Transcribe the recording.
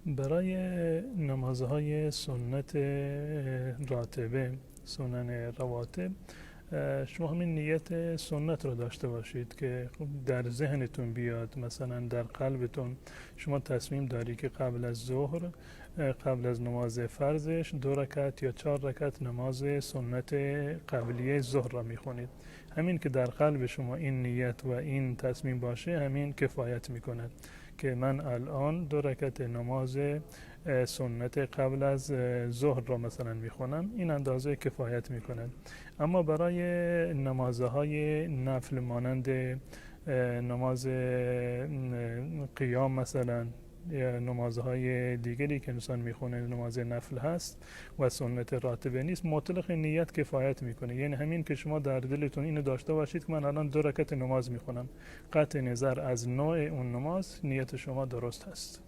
برای نمازهای سنت راتبه، سنن رواتب، شما همین نیت سنت رو داشته باشید که در ذهنتون بیاد، مثلا در قلبتون شما تصمیم داری که قبل از ظهر، قبل از نماز فرضش 2 رکعت یا 4 رکعت نماز سنت قبلیه ظهر را میخونید. همین که در قلب شما این نیت و این تصمیم باشه، همین کفایت میکند که من الان 2 رکعت نماز سنت قبل از ظهر را مثلا میخونم، این اندازه کفایت میکند. اما برای نمازهای نفل مانند نماز قیام مثلا یا نمازهای دیگری که انسان میخونه، نماز نفل هست و سنت راتبه نیست، مطلق نیت کفایت میکنه. یعنی همین که شما در دلتون اینو داشته باشید که من الان 2 رکعت نماز میخونم، قطع نظر از نوع اون نماز نیت شما درست هست.